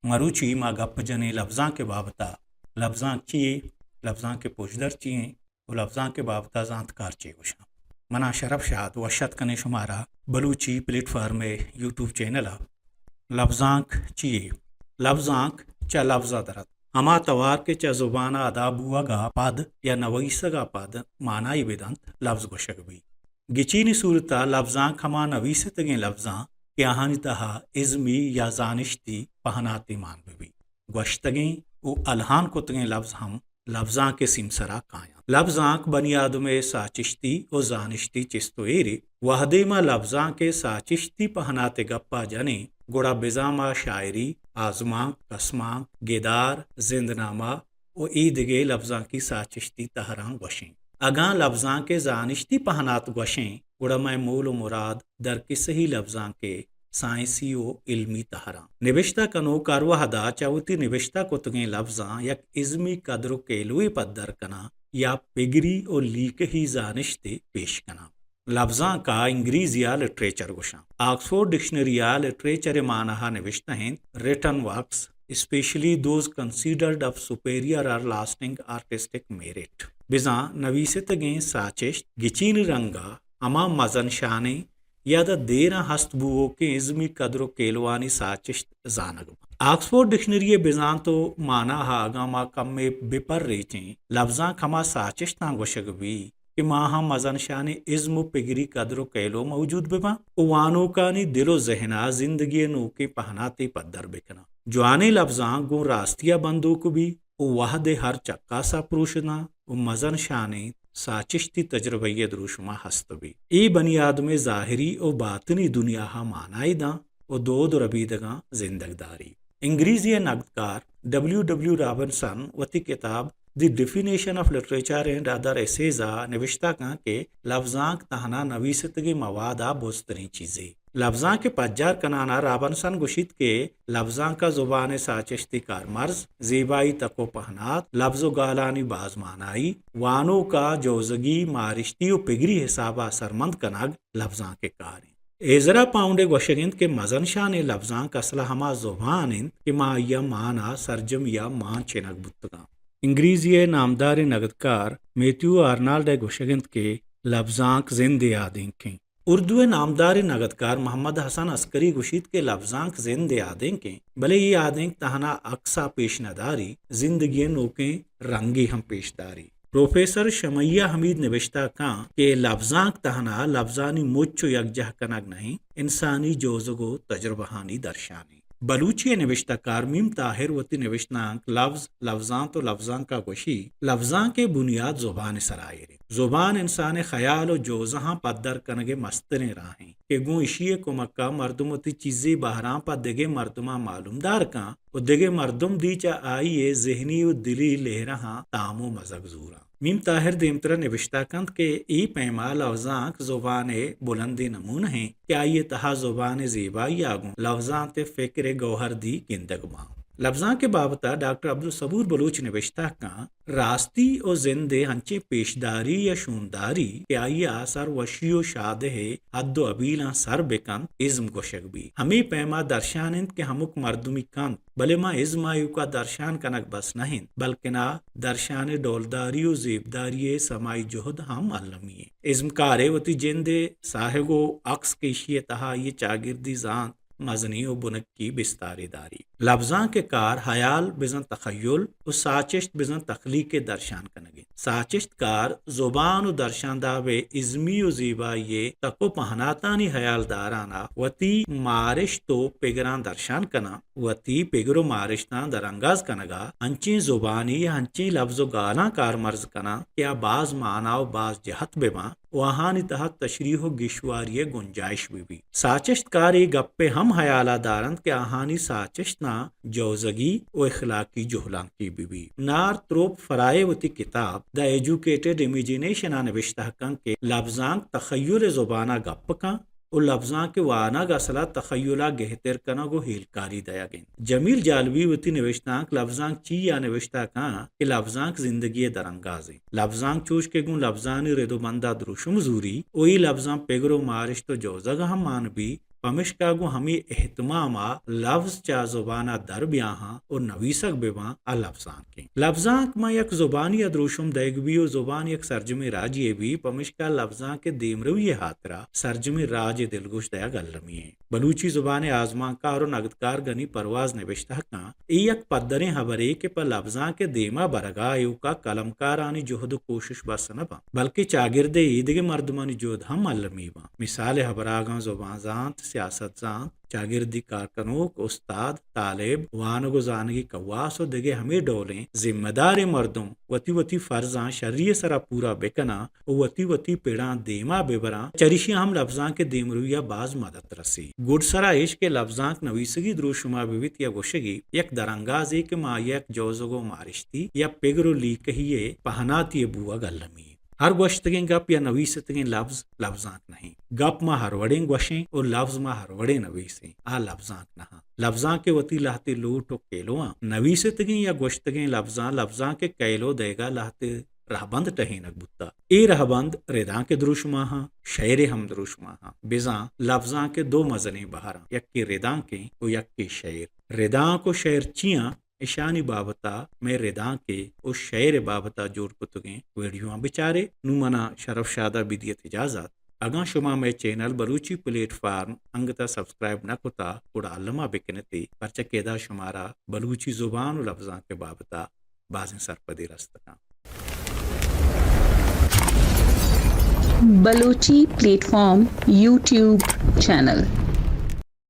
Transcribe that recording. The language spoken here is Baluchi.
مروچی ما گپ جنیں لبزانک ءِ بابت ءَ۔ لبزانک چی یے؟ لبزانک ءِ پژدر چی ایں؟ ءُ لبزانک ءِ بابت ءَ زانتکار چے گوشاں؟ منا شرف شاد، وش اتک کنیں شمارا بلوچی پلیٹ فارم ءِ یوٹیوب چینل ءَ۔ لبزانک چی یے؟ لبزانک چہ لبز ءَ در اتک۔ ہما توار کہ چہ زبان ءَ ادا بوگ ءَ پد یا نویسگ ءَ پد مانائی بدنت، لبز گوشگ بیت۔ گچینی صورت ءَ لبزانک ہما نویستگیں لبزاں کہ آہانی تہا ازمی یا زانشتی پہناتے مان بہ بیت۔ گوشتگیں ءُ الہان کتگیں لبز ہم لبزانک ءِ سیمسر ءَ کاینت۔ لبزانک بنی آدم ءِ ساچشتی ءُ زانشتی چست ءُ ایرے۔ وہدے ما لبزانک ءِ ساچشتی پہنات ءِ گپ ءَ جنیں، گڑا بزاں ما شاعری، آزمانک، کسمانک، گدار، زندنامہ ءُ اے دگہ لبزانکی ساچشتی تہراں گوشیں۔ اگاں لبزانک ءِ زانشتی پہنات گوشیں، گڑا مئے مول ءُ مراد درکسہی لبزانک ءِ سائنسی ءُ علمی تہراں۔ نبشتہ کنوک ہر وہد ءَ چہ وتی نبشتہ کتگیں لبزاں یک ازمی کدر ءُ کیلوے پدر کناں یا پگری ءُ لیکہی زانشتے پیش کناں۔ لبزانک ءَ انگریزی ءَ لٹریچر گوشاں۔ آکسفورڈ ڈکشنری ءَ لٹریچر ءِ مانا ءَ نبشتہ انت، written works, especially those considered of superior or lasting artistic merit. بزاں نویستگیں ساچشت گچینی رنگ ءَ ہما مزن شانیں یا داں دیراں ہست بوؤکیں ازمی کدر ءُ کیلوانی ساچشت زانگ بنت۔ آکسفورڈ ڈکشنری ءِ بزانت ءُ مانا ءَ اگاں ما کمے بہ پریچیں، لبزانک ہما ساچشتاں گوشگ بیت کہ ماہاں مزن شانیں ازم ءُ پگری کدر ءُ کیلو موجود بہ باں ءُ وانوکانی دل ءُ ذہن ءَ زندگی ءِ نوکیں پہناتے پدر بہ کناں۔ جوانیں لبزانک گوں راستی ءَ بندوک بیت ءُ وہد ءِ ہر چکاس ءَ پروش داں ءُ مزن شانیں ساچشتی تجربہ ءِ دروشم ءَ ہست بیت۔ اے بنی آدم ءِ ظاہری ءُ باطنی دنیا ءَ مانائی داں ءُ دود ءُ ربیدگاں زندگ داری۔ انگریزی ءِ نگدکار ڈبلیو ڈبلیو رابنسن وتی کتاب the definition of literature and other essays ءَ نبشتہ کنت کہ لبزانک تہنا نویستگیں مواد ءِ بزتریں چیزے۔ لبزانک ءِ پجار کنان ءَ رابنسن گوشیت کہ لبزانک ءَ زبان ءِ ساچشتی کارمرز، زیبائی تک ءُ پہنات، لبز ءُ گالانی باز مانائی، وانوک ءَ جوزگی، مارشتی ءُ پگری حساب ءَ اثرمند کنگ لبزانک ءِ کار انت۔ ایزرا پاؤنڈ ءِ گوشگ انت کہ مزن شانیں لبزانک اصل ءَ ہما زبان انت کہ ما آئی ءِ مان ءَ سرجمی ءَ مان چنگ بوتگاں۔ انگریزی ءِ نامداریں نگدکار میتھیو آرنالڈ ءِ گوشگ انت کہ لبزانک زند ءِ آدینک انت۔ اردو ءِ نامداریں نگدکار محمد حسن عسکری گوشیت کہ لبزانک زند ءِ آدینک انت، بلے اے آدینک تہنا عکس ءَ پیش نہ داری، زندگی ءِ نوکیں رنگے ہم پیش داری۔ پروفیسر شمعیہ حمید نبشتہ کنت کہ لبزانک تہنا لبزانی مچ ءُ یکجاہ کنگ نہ انت، انسانی جوزگ ءُ تجربہانی درشانے۔ بلوچی ءِ نبشتہ کار میم طاہر وتی نبشتانک لبز، لبزانت ءُ لبزانک ءَ گوشی، لبزانک ءِ بنیاد زبان ءِ سرا ایر انت۔ زبان انسان ءِ خیال ءُ جوزہاں پدر کنگ ءِ مستریں راہ انت کہ گوں ایشی ءِ کمک ءَ مردم وتی چیزے بہراں پہ دگہ مردماں معلومدار کن ءُ دگہ مردم دی چہ آئی ءِ ذہنی ءُ دلی لہرہاں تام ءُ مزگ زوراں۔ میم طاہر دیمترا نبشتہ کنت کہ اے پیما لبزانک زبان ءِ بلندیں نمونہ انت کہ آئی ءِ تہا زبان ءِ زیبائی ءَ گوں لبزانت ءِ فکر ءِ گوہر دی گندگ باں۔ لبزانک ءِ بابت ءَ ڈاکٹر عبدالصبور بلوچ نبشتہ کنت، راستی ءُ زند ءِ انچیں پیشداری یا شونداری کہ آئی ءِ آسر وشی ءُ شادہ ءِ حد ءُ ابیلاں سر بہ کنت، ازم گوشگ بیت۔ ہمے پیما درشان انت کہ ہمک مردمی کنت، بلے ماں ازم آیوکا درشان کنگ بس نہ انت، بلکنا درشان ءِ ڈولداری ءُ زیبداری ءِ سمائی جہد ہم المی انت۔ ازمکار ءِ وتی جند ءِ ساہگ ءُ عکس کہ ایشی ءِ تہا آئی ءِ چاگردی زانت مزنیں ءُ بنکی بستارے داری۔ لبزانک ءِ کار ہیال بزاں تخیل ءُ ساچشت بزاں تخلیق ءِ درشان کنگ انت۔ ساچشت کار زبان ءُ درشانداب ءِ ازمی ءُ زیبائی ءِ تک ءُ پہناتانی ہیالداران ءَ وتی مارشت ءُ پگراں درشان کناں، وتی پگر ءُ مارشتاں درانگاز کنگ ءَ انچیں زبانی یا انچیں لبز ءُ گالاں کارمرز کناں کہ آ باز مانا ءُ باز جہت بہ باں ءُ آہانی تہا تشریح ءُ گیشواری ءِ گنجائش بہ بیت۔ ساچشت کار اے گپ ءِ ہم ہیال ءَ دارنت کہ آہانی ساچشتاں جوزگی ءُ اخلاقی جہلانکی بہ بیت۔ نارتھروپ فرائے وتی کتاب دی ایجوکیٹڈ امیجینیشن ءَ نبشتہ کنت کہ لبزانک تخیل ءِ زبان ءَ گپ کنت ءُ لبزانک ءِ وانگ اصل ءَ تخیل ءَ گہتر کنگ ءُ ہیلکاری دئیگ انت۔ جمیل جالبی وتی نبشتانک لبزانک چی ءَ نبشتہ کنت کہ لبزانک زندگی ءِ درانگاز انت۔ لبزانک چوش کہ گوں لبزانی رد ءُ بند ءَ دروشم زوری ءُ اے لبزاں پگر ءُ مارشت ءُ جوزگ ءَ ہم مان بیت، پمشکا گوں ہمے اہتمام ء لبز چہ زبان ء در بیاہاں و نویسگ بہ باں، آ لبزانک انت۔ لبزانک ماں یک زبانی ء دروشم دئیگ بی و زبان یک سرجمیں راجے بی، پمشکا لبزانک ء دیمروی ء ہاترا سرجمیں راج ء دلگوش دئیگ المی انت۔ بلوچی زبان ء آزمانکار و نگدکار گنی پرواز نبشتہ کن اے یک پدریں ہبرے کہ پہ لبزانک ء دیما برگا ایوکا قلمکارانی جہد و کوشش بس نہ باں، بلکہ چاگرد ء ایدگہ مردمانی جہد ہم المی باں۔ مثال ء ہبراگاں زبان زانت، سیاست زانت، چاگردی کارکنوک، استاد، طالب، وانگ و زانگی کواس و دگہ ہمے ڈولیں ذمہ داریں مردم وتی وتی فرضاں شری ء سرا پورا بکناں و وتی وتی پڑاں دیما ببراں، چریشی ہم لبزانک ء دیمروی ء باز مدد رسی۔ گڈسرا ایش کہ لبزانک نویسگی دروشما بہ بیت یا گوشگی، یک درانگازے کہ ما یک جوزگ و مارشتی یا پگر و لیکہی ء پہناتی ء بوگ المی۔ ہر گوشتگیں گپ یا نویستگیں لبز لبزانک نہ انت۔ گپ ما ہر وڑیں گوشیں و لبز ما ہر وڑیں نویسیں، آ لبزانک نہ انت۔ لبزانک ء وتی لہتے لوٹ و کیلواں۔ نویستگیں یا گوشتگیں لبزاں لبزانک ء کیلو دئیگا لہتے رہبند ٹہینگ بوتہ۔ اے رہبند ردانک ء دروشماہاں، شئیر ء ہم دروشماہاں۔ بزاں لبزانک ء دو مزنیں بہراں، یکے ردانک انت و یکے شئیر۔ ردانک و شئیر چیاں؟ اشانی بابتا مئے ردانک ء و شئیر ء بابتا جوڑ کتگیں ویڈیواں بچارے۔ نوں منا شرف شادا بدیت اجازت۔ اگاں شما مئے چینل بلوچی پلیٹ فارم انگتا سبسکرائب نہ کتا، گڑا الما بکنتے، پرچہ کہ ادا شمارا بلوچی زبان و لبزانک ء بابتا بازیں سرپدی رست کنت۔ Balochi plate form YouTube channel.